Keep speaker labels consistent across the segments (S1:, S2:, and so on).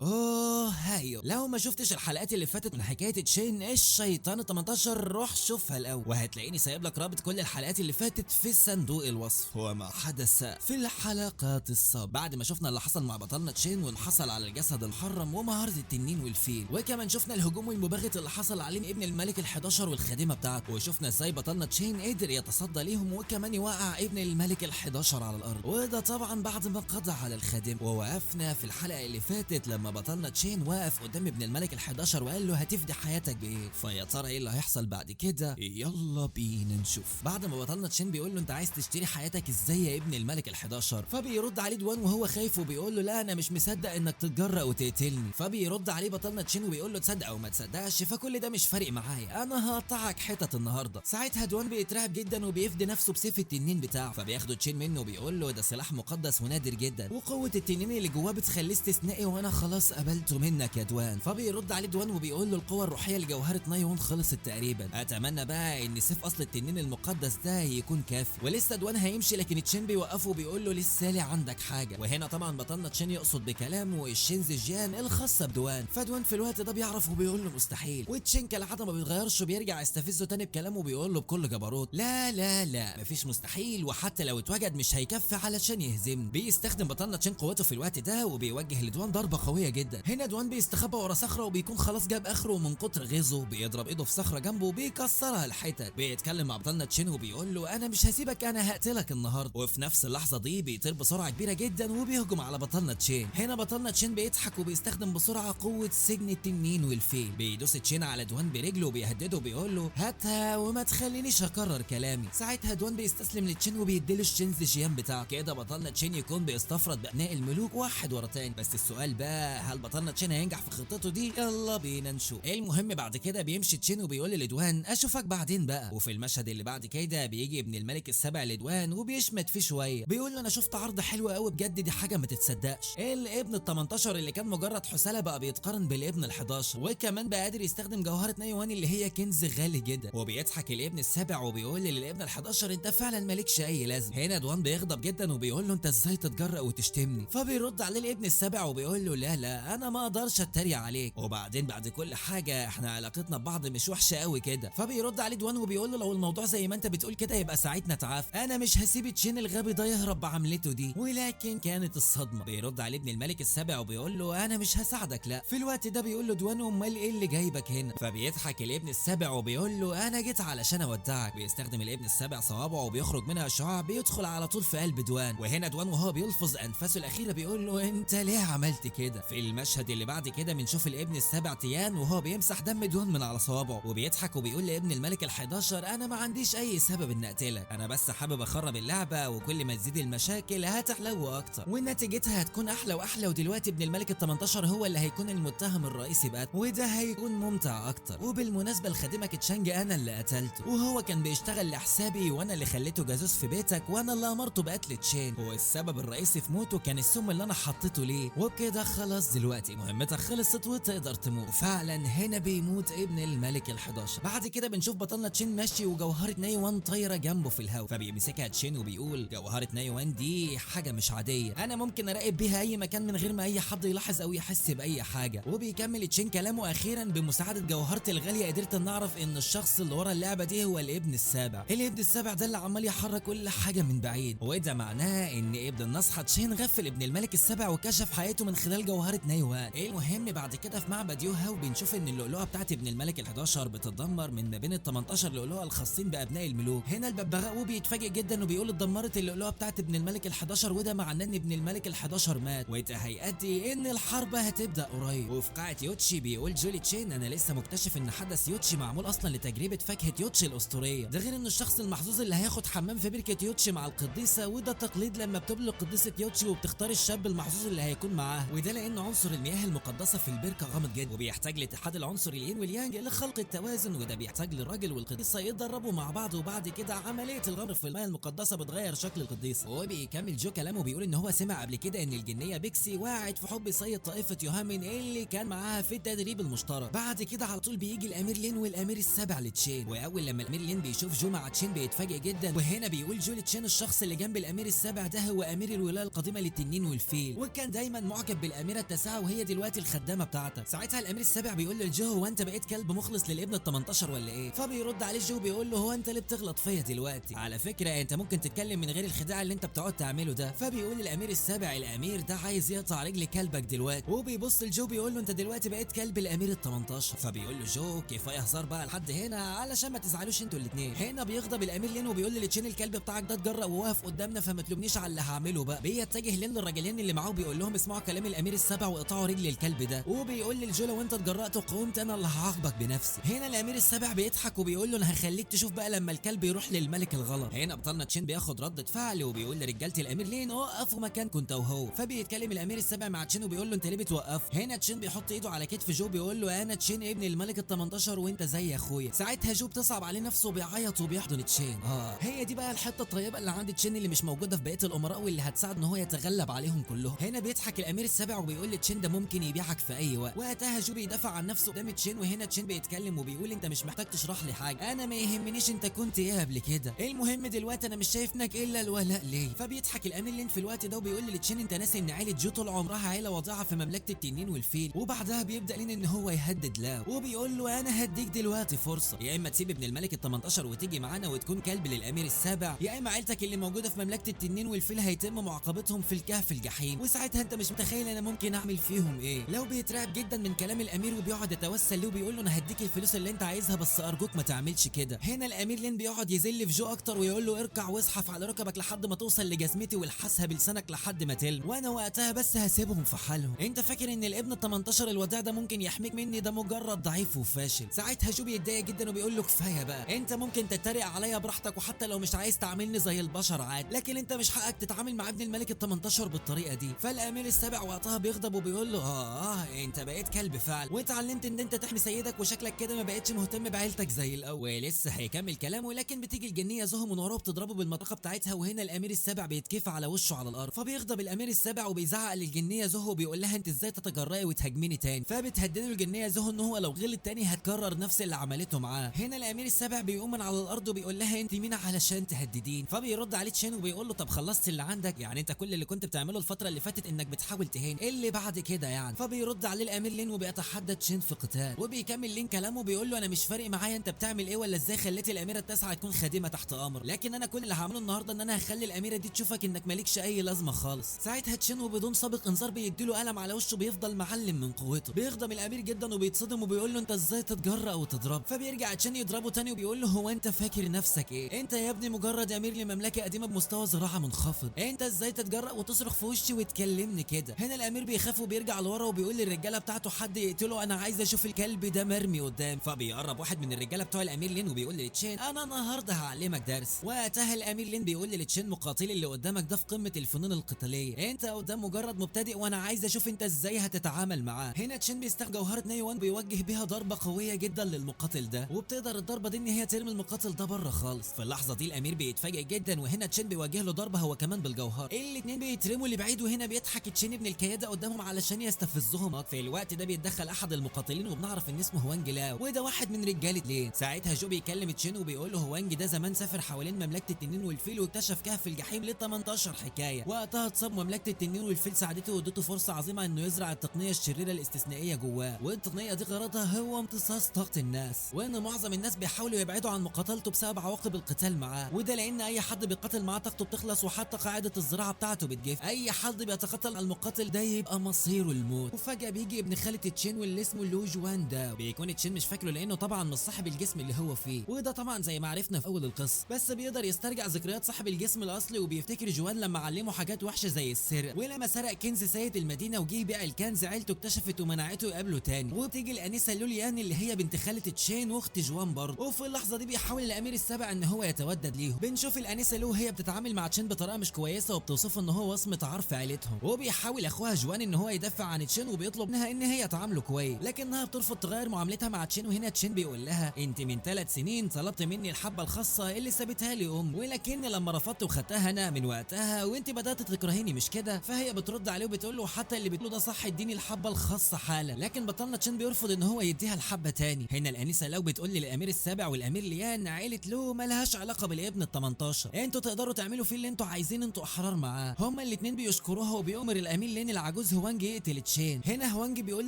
S1: اوه هايو، لو ما شفتش الحلقات اللي فاتت من حكاية تشين الشيطان 18 روح شوفها الاول، وهتلاقيني سايب لك رابط كل الحلقات اللي فاتت في صندوق الوصف. وما حدث في الحلقات السابقة بعد ما شفنا اللي حصل مع بطلنا تشين وانحصل على الجسد المحرم ومهارة التنين والفيل، وكمان شفنا الهجوم المباغت اللي حصل عليه ابن الملك ال11 والخادمه بتاعته، وشفنا ازاي بطلنا تشين قدر يتصدى ليهم وكمان يوقع ابن الملك ال11 على الارض، وده طبعا بعد ما قضى على الخادم. ووقفنا في الحلقة اللي فاتت لما بطلنا تشين وقف قدام ابن الملك ال11 وقال له هتفدي حياتك بايه؟ فيا ترى ايه اللي هيحصل بعد كده؟ يلا بينا نشوف. بعد ما بطلنا تشين بيقول له انت عايز تشتري حياتك ازاي يا ابن الملك ال11؟ فبيرد عليه دوان وهو خايف وبيقول له لا انا مش مصدق انك تتجرأ وتقتلني. فبيرد عليه بطلنا تشين وبيقول له تصدق او ما تصدقش فكل ده مش فارق معايا، انا هقطعك حتت النهارده. ساعتها دوان بيترعب جدا وبيفدي نفسه بسيف التنين بتاعه، فبياخده تشين منه وبيقول له ده سلاح مقدس ونادر جدا وقوه التنين اللي جواه بتخليه استثنائي وانا خلاص قبلته منك يا دوان. فبيرد عليه دوان وبيقول له القوة الروحية لجوهره نايون خلصت تقريبا، اتمنى بقى ان سيف اصل التنين المقدس ده يكون كافي. ولسه دوان هيمشي لكن تشين بيوقفه وبيقول له لسه لي عندك حاجة. وهنا طبعا بطلنا تشين يقصد بكلامه الشينزيجيان الخاصة بدوان، فدوان في الوقت ده بيعرف وبيقول له مستحيل. وتشين كالعادة ما بيتغيرش وبيرجع يستفزه تاني بكلامه وبيقول له بكل جبروت لا لا لا مفيش مستحيل، وحتى لو اتوجد مش هيكفي علشان يهزمني. بيستخدم بطلنا تشين قوته في الوقت ده وبيوجه لدوان ضربه قوية جدا. هنا دوان بيستخبى ورا صخرة وبيكون خلاص جاب اخره، ومن كتر غيظه بيضرب ايده في صخرة جنبه وبيكسرها الحتت. بيتكلم مع بطلنا تشين وبيقول له انا مش هسيبك، انا هقتلك النهارده. وفي نفس اللحظة دي بيطير بسرعة كبيرة جدا وبيهجم على بطلنا تشين. هنا بطلنا تشين بيضحك وبيستخدم بسرعة قوة سجن التنين والفيل. بيدوس تشين على دوان برجله وبيهدده وبيقول له هاتها وما تخلينيش اكرر كلامي. ساعتها دوان بيستسلم لتشين وبيديله الشينزيجيان بتاعه. كده بطلنا تشين يكون بيستفرد بابناء الملوك واحد ورا تاني. بس السؤال بقى هل بطلنا تشين هينجح في خطته دي؟ يلا بينا نشوف. المهم بعد كده بيمشي تشين وبيقول لدوان اشوفك بعدين بقى. وفي المشهد اللي بعد كده بيجي ابن الملك السابع لدوان وبيشمت فيه شوية، بيقول له انا شفت عرض حلو قوي بجد، دي حاجة ما تتصدقش. الابن ال18 اللي كان مجرد حسالة بقى بيتقارن بالابن ال11، وكمان بقى قادر يستخدم جوهره نايوان اللي هي كنز غالي جدا. وبيضحك الابن السابع وبيقول للابن ال11 انت فعلا مالكش اي لازمه. هنا دوان بيغضب جدا وبيقول له انت ازاي تتجرأ وتشتمني؟ فبيرد عليه الابن السابع وبيقول له لا لا انا ما اقدرش اتريق عليك، وبعدين بعد كل حاجة احنا علاقتنا ببعض مش وحشة قوي كده. فبيرد عليه دوان وبيقول له لو الموضوع زي ما انت بتقول كده يبقى ساعتنا تعاف، انا مش هسيب تشين الغبي ده يهرب بعملته دي. ولكن كانت الصدمة. بيرد عليه ابن الملك السابع وبيقول له انا مش هساعدك لا. في الوقت ده بيقول له دوان امال ايه اللي جايبك هنا؟ فبيضحك الابن السابع وبيقول له انا جيت علشان اودعك. بيستخدم الابن السابع صوابعه وبيخرج منها شعاع بيدخل على طول في قلب دوان. وهنا دوان وهو بيلفظ انفاسه الاخيرة بيقول له انت ليه عملت كده؟ في المشهد اللي بعد كده بنشوف الابن السابع تيان وهو بيمسح دم دوان من على صوابعه وبيضحك وبيقول لابن الملك ال11 انا ما عنديش اي سبب ان اقتلك، انا بس حابب اخرب اللعبة وكل ما تزيد المشاكل هتحلو اكتر ونتيجتها هتكون احلى واحلى. ودلوقتي ابن الملك ال18 هو اللي هيكون المتهم الرئيسي بقى، وده هيكون ممتع اكتر. وبالمناسبة الخادمة كيتشانج انا اللي قتلته، وهو كان بيشتغل لحسابي وانا اللي خليته جاسوس في بيتك، وانا اللي امرته بقتل تشين، والسبب الرئيسي في موته كان السم اللي انا حطيته ليه. وبكده خلاص دلوقتي مهمتك خلصت وتقدر تموت. فعلا هنا بيموت ابن الملك ال11. بعد كده بنشوف بطلنا تشين ماشي وجوهره نايوان طايره جنبه في الهواء، فبيمسكها تشين وبيقول جوهره نايوان دي حاجة مش عادية، انا ممكن اراقب بيها اي مكان من غير ما اي حد يلاحظ او يحس باي حاجة. وبيكمل تشين كلامه اخيرا بمساعدة جوهرتي الغالية قدرت ان اعرف ان الشخص اللي ورا اللعبة دي هو الابن السابع. الابن السابع ده اللي عمال يحرك كل حاجة من بعيد، وده معناه ان ابن النصحه تشين غفل ابن الملك السابع وكشف حياته من خلال جوهره نايوان. المهم بعد كده في معبد يوهاو بنشوف ان اللؤلؤه بتاعت ابن الملك ال11 بتتدمر من ما بين ال18 لؤلؤه الخاصين بابناء الملوك. هنا الببغاء بيتفاجئ جدا وبيقول اتدمرت اللؤلؤه بتاعت ابن الملك ال11، وده معناه ان ابن الملك ال11 مات، وده هيؤدي ان الحرب هتبدا قريب. وفي قاعة يوتشي بيقول جولي تشين انا لسه مكتشف ان حدث يوتشي معمول اصلا لتجربة فاكهة يوتشي الاسطورية، ده غير ان الشخص المحظوظ اللي هياخد حمام في بركة يوتشي مع القديسه، وده تقليد لما بتبلغ قديسة يوتشي وبتختار الشاب المحظوظ اللي هيكون معاها، وده لان عنصر المياه المقدسة في البركة غامض جدا وبيحتاج لاتحاد العنصر الين واليانج لخلق التوازن، وده بيحتاج للراجل والقديسه يتدربوا مع بعض، وبعد كده عملية الغمر في المياه المقدسة بتغير شكل القديسه. وبيكمل جو كلامه بيقول ان هو سمع قبل كده ان الجنيه بيكسي وقعت في حب سيد طائفة يوهامين اللي كان معاها في التدريب المشترك. بعد كده على طول بيجي الامير لين والامير السابع لتشين، واول لما الامير لين بيشوف جو مع تشين بيتفاجئ جدا. وهنا بيقول جو لتشين الشخص اللي جنب الامير السابع ده هو امير الولاية القديمة للتنين والفيل، وكان دايما معجب بالاميره التاسعة وهي دلوقتي الخادمة الخدامة بتاعتك. ساعتها الامير السابع بيقول للجو هو انت بقيت كلب مخلص للابن ال18 ولا ايه؟ فبيرد عليه جو بيقول له هو انت اللي بتغلط فيا دلوقتي؟ على فكرة انت ممكن تتكلم من غير الخداع اللي انت بتقعد تعمله ده. فبيقول الامير السابع الامير ده عايز يقطع رجل كلبك دلوقتي، وبيبص لجو بيقول له انت دلوقتي بقيت كلب الامير ال18. فبيقول له جو كفاية هزار بقى لحد هنا علشان ما تزعلوش انتوا الاثنين. هنا بيغضب الامير لين وبيقول لتشين الكلب بتاعك ده اتجرأ ووقف قدامنا فما تلومنيش على اللي هعمله بقى. بيتجه لين للراجلين اللي معاه وبيقول لهم اسمعوا كلام الامير السابع واقطعوا رجل الكلب ده، وبيقول للجو لو انت اتجرأت وقاومت انا اللي هعاقبك بنفسي. هنا الامير السابع بيضحك وبيقول له انا هخليك تشوف بقى لما الكلب يروح للملك الغلط. هنا بطلنا تشين بياخد ردة فعل وبيقول لرجاله الامير لين وقفوا مكانكم انت وهو. فبيتكلم الامير السابع مع تشين وبيقول له انت ليه بتوقف؟ هنا تشين بيحط ايده على كتف جو بيقول له انا تشين ابن الملك ال18 وانت زي اخويا. ساعتها جو بتصعب عليه نفسه وبيعيط وبيحضن تشين. هي دي بقى الحتة الطيبة اللي عند تشين اللي مش موجودة في بقية الامراء واللي هتساعد ان هو يتغلب عليهم كلهم. هنا بيضحك الامير السابع وبيقول لتشين ده ممكن يبيعك في اي وقت. وقتها جو بيدافع عن نفسه قدام تشين، وهنا تشين بيتكلم وبيقول انت مش محتاج تشرح لي حاجة، انا ما يهمنيش انت كنت ايه قبل كده، المهم دلوقتي انا مش شايف منك الا الولاء ليه. فبيضحك الامير لين في الوقت ده وبيقول لتشين انت ناسي ان عيله جو طول عمرها عيله وضيعه في مملكة التنين والفيل. وبعدها بيبدا لين ان هو يهدد لاو وبيقول له انا هديك دلوقتي فرصة، يا اما تسيب ابن الملك ال18 وتيجي معانا وتكون كلب للامير السابع، يا اما عيلتك اللي موجودة في مملكة التنين والفيل هيتم معاقبتهم في الكهف الجحيم، وساعتها انت مش متخيل انا ممكن اعمل فيهم ايه. لو بيترعب جدا من كلام الامير وبيقعد يتوسل له وبيقول له انا هديك الفلوس اللي انت عايزها بس ارجوك ما تعملش كده. هنا الامير لين بيقعد يذل في جو اكتر ويقول له اركع وازحف على ركبك لحد ما توصل لجزمتي والحسها بلسانك لحد ما تلم، وانا وقتها بس هسيبهم في حالهم. انت فاكر ان الابن ال18 الوداع ده ممكن يحميك مني؟ ده مجرد ضعيف وفاشل. ساعتها جو بيتضايق جدا وبيقول له كفاية بقى، انت ممكن تتريق عليا براحتك وحتى لو مش عايز تعاملني زي البشر عادي، لكن انت مش حقك تتعامل مع ابن الملك ال18 بالطريقة دي. فالامير السابع وقتها بيغضب وبيقول له انت بقيت كلب فعلا واتعلمت ان انت تحمي سيدك وشكلك كده ما بقتش مهتم بعيلتك زي الاول. ولسه هيكمل كلامه لكن بتيجي الجنيه زهو من وراه بتضربه بالمطرقه بتاعتها، وهنا الامير السابع بيتكيف على وشه على الارض. فبيغضب الامير السابع وبيزعق للجنيه زهو وبيقول لها انت ازاي تتجرأي وتهاجميني تاني؟ فبتهدده الجنيه زهو ان هو لو غلط تاني هتكرر نفس اللي عملته معاه. هنا الامير السابع بيقوم من على الارض وبيقول لها انت مين علشان تهددين؟ فبيرد عليه تشين وبيقول له طب خلصت اللي عندك؟ يعني انت كل اللي كنت بتعمله الفترة اللي فاتت انك بتحاول تهين، ايه اللي بعد كده يعني؟ فبيرد عليه الامير لين وبيتحدى تشين في قتال، وبيكمل لين كلامه بيقول له انا مش فارق معايا انت بتعمل ايه ولا ازاي خليت الاميرة التاسعة تكون خادمه تحت امر، لكن انا كل اللي هعمله النهارده ان انا هخلي الاميرة دي تشوفك انك مالكش اي لازمه خالص. ساعتها تشين وبدون سابق انذار بيديله قلم على وشه بيفضل معلم من قوته. بيغضب الامير جدا وبيتصدم وبيقول له انت ازاي تتجرأ وتضرب؟ فبيرجع تشين يضربه تاني وبيقول له هو انت فاكر نفسك ايه؟ انت يا ابني مجرد امير لمملكه قديمة بمستوى زراعة منخفض، انت ازاي تتجرأ وتصرخ في وشي وتكلمني كده؟ هنا الامير بيخاف وبيرجع لورا وبيقول للرجاله بتاعته حد يقتله، انا عايز اشوف الكلب ده مرمي قدام. فبيقرب واحد من الرجالة بتوع الامير لين وبيقول لتشين انا النهارده هعلمك درس. وقتها الامير لين بيقول لتشين مقاتلي اللي قدامك ده في قمة الفنون القتالية، انت قدام مجرد مبتدئ وانا عايز اشوف انت ازاي هتتعامل معاه. هنا تشين بيستخدم جوهره نيوان بيوجه بيها ضربه قوية جدا للمقاتل ده، وبتقدر الضربة دي ان هي ترمي المقاتل ده بره خالص. في اللحظة دي الامير بيتفاجئ جدا، وهنا تشين بيوجه له ضربه هو كمان بالجوهره، الاثنين بيترموا لبعيد، وهنا بيضحك تشين ابن الكياده قدامهم علشان يستفزهم. في الوقت ده بيتدخل احد المقاتلين وبنعرف ان اسمه هوانج لاو، وده واحد من رجاله لين. ساعتها جو بيكلم تشين وبيقول له هوانج ده زمان سافر حوالين مملكة التنين والفيل واكتشف كهف الجحيم ل 18 حكاية. وقتها اتصاب مملكة التنين والفيل ساعدته وادته فرصة عظيمة انه يزرع التقنية الشريرة الاستثنائية جواه، والتقنية دي غرضها هو امتصاص طاقة الناس، وان معظم الناس بيحاولوا يبعدوا عن مقاتلته بسبب عواقب القتال معاه، وده لان اي حد بيقاتل معاه طاقته بتخلص وحتى قاعدة الزراعة بتاعته بتجف. اي حد بيتقاتل على المقاتل ده يبقى مصيره الموت. وفجاة بيجي ابن خاله تشين واللي اسمه لو جوان ده، بيكون تشين مش فاكره لانه طبعا مش صاحب الجسم اللي هو فيه، وده طبعا زي ما عرفنا في اول القصة، بس بيقدر يسترجع ذكريات صاحب الجسم الاصلي وبيفتكر جوان لما علمه حاجات وحشة زي السرقة، ولما سرق كنز سيد المدينة وجه يبيع الكنز عيلته اكتشفت ومنعته يقابله تاني. وبتيجي الانسة لوليان اللي هي بنت خاله تشين واخت جوان برضه، وفي اللحظة دي بيحاول الامير السابع ان هو يتودد ليهم. بنشوف الانسة لو هي بتتعامل مع تشين بطريقة مش كويسة وبتوصفه ان هو وصمة عار في عيلتهم، وبيحاول اخوها جوان ان هو يدافع عن تشين وبيطلب منها ان هي تعامله كويس، لكنها بترفض تغير معاملتها مع تشين. وهنا تشين بيقول لها انت من 3 سنين طلبت مني الحبة الخاصة اللي سابتها لي ام، ولكن لما رفضت وخدتها انا من وقتها وانت بدات تكرهيني مش كده؟ فهي بترد عليه وبتقول له حتى اللي بتقوله ده صح، اديني الحبة الخاصة حالا. لكن بطلنا تشين بيرفض ان هو يديها الحبة تاني. هنا الانسة لو بتقول للامير السابع والامير ليان عيله لو مالهاش علاقة بالابن ال18، انتوا تقدروا تعملوا فيه اللي انتوا عايزين، انتوا احرار معاه. هما الاثنين بيشكروها وبيؤمر الامير لين العجوز هوانج يقتل تشين. هنا هوانج بيقول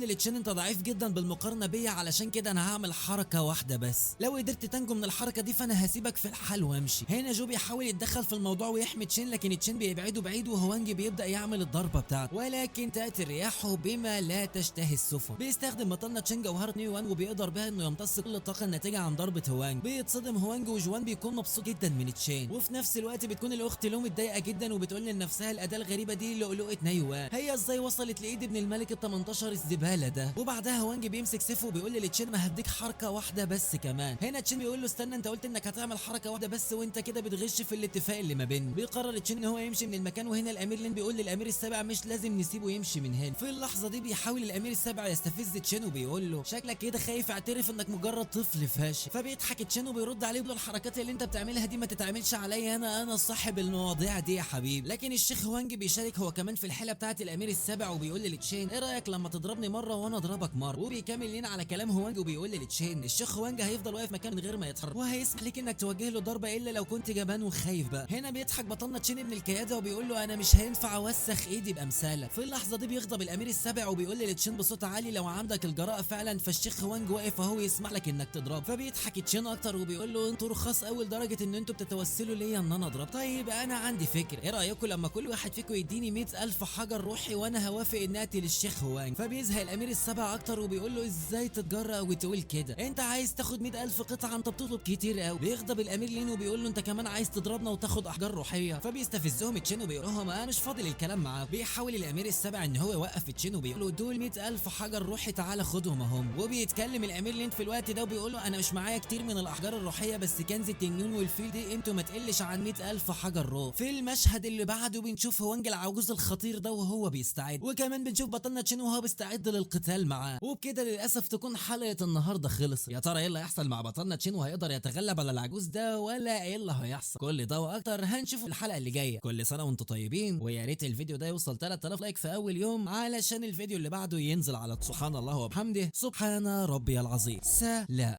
S1: لتشين انت ضعيف جدا بالمقارنة بيا، علشان كده انا هعمل حركة واحدة بس، لو قدرت تنجو من الحركة دي فانا هسيبك في الحال وامشي. هنا جو بيحاول يتدخل في الموضوع ويحمي تشين، لكن تشين بيبعده بعيد، وهوانج بيبدا يعمل الضربة بتاعته، ولكن تاتي الرياح بما لا تشتهي السفن. بيستخدم بطلنا تشين جوهره نيوان وبيقدر بها انه يمتص كل الطاقة الناتجة عن ضربه هوانج. بيتصدم هوانج، وجوان بيكون مبسوط جدا من تشين، وفي نفس الوقت بتكون الاخت لو متضايقة جدا وبتقول لنفسها الاداة الغريبة دي لؤلؤه نيوان هي ازاي وصلت لايد ابن الملك ال 18 الزبالة ده. وبعدها هوانج بيمسك سيفه وبيقول لتشين انا هديك حركة واحدة بس كمان. هنا تشين بيقول له استنى، انت قلت انك هتعمل حركة واحدة بس وانت كده بتغش في الاتفاق اللي ما بيننا. بيقرر تشين ان هو يمشي من المكان، وهنا الامير لين بيقول للامير السابع مش لازم نسيبه يمشي من هنا. في اللحظة دي بيحاول الامير السابع يستفز تشين وبيقول له شكلك كده خايف، اعترف انك مجرد طفل فاشل. فبيضحك تشين وبيرد عليه بيقول الحركات اللي انت بتعملها دي ما تتعملش عليا، انا صاحب المواضيع دي يا حبيبي. لكن الشيخ هوانج بيشارك هو كمان في الحيلة بتاعه الامير السابع وبيقول لتشين ايه رايك لما تضربني مرة وانا اضربك مرة. وبيكمل لين على كلام هوانج وبيقول لتشين الشيخ هوانج هيفضل واقف مكانه من غير ما يتحرك، وهيسمح لك انك توجه له ضربه الا لو كنت جبان وخايف بقى. هنا بيضحك بطلنا تشين ابن الكياده وبيقول له انا مش هينفع اوسخ ايدي بامثالك. في اللحظة دي بيغضب الامير السابع وبيقول لتشين بصوت عالي لو عندك الجراءة فعلا فالشيخ هوانج واقف اهو يسمح لك انك تضرب. فبيضحك تشين اكتر وبيقول له انتوا رخاص قوي لدرجة ان انتوا بتتوسلوا ليا ان انا اضرب. طيب انا عندي فكرة، ايه رايكم لما كل واحد فيكم يديني 100,000 حجر روحي وانا هوافق ان اقتل الشيخ هوانج. فبيزهق الامير السابع اكتر وبيقول له ازاي تتجرأ وتقول كده، انت عايز تاخد 100,000 قطعه، انت بتطلب كتير قوي. بيغضب الامير لين وبيقول له انت كمان عايز تضربنا وتاخد احجار روحية. فبيستفزهم تشين وبيقول لهم انا مش فاضي للكلام معاك. بيحاول الامير السابع ان هو يوقف تشين وبيقول له دول 100,000 حجر روحي تعالى خدهم اهم. وبيتكلم الامير لين في الوقت ده وبيقول له انا مش معايا كتير من الاحجار الروحية، بس كنز التنين والفيل دي قيمته ما تقلش عن 100,000 حجر روح. في المشهد اللي بعده بنشوف هوانج العجوز الخطير ده وهو بيستعد، وكمان بنشوف بطلنا تشين وهو بيستعد للقتال معاه. وبكده للاسف تكون حلقة النهارده خلصت. يا ترى ايه اللي هيحصل مع بطلنا تشين، وهيقدر يتغلب على العجوز ده ولا ايه اللي هيحصل؟ كل ده واكتر هنشوفه الحلقة اللي جاية. كل سنة وانتم طيبين، ويا ريت الفيديو ده يوصل 3000 like في اول يوم علشان الفيديو اللي بعده ينزل على سبحان الله وبحمده سبحان ربي العظيم. سلام.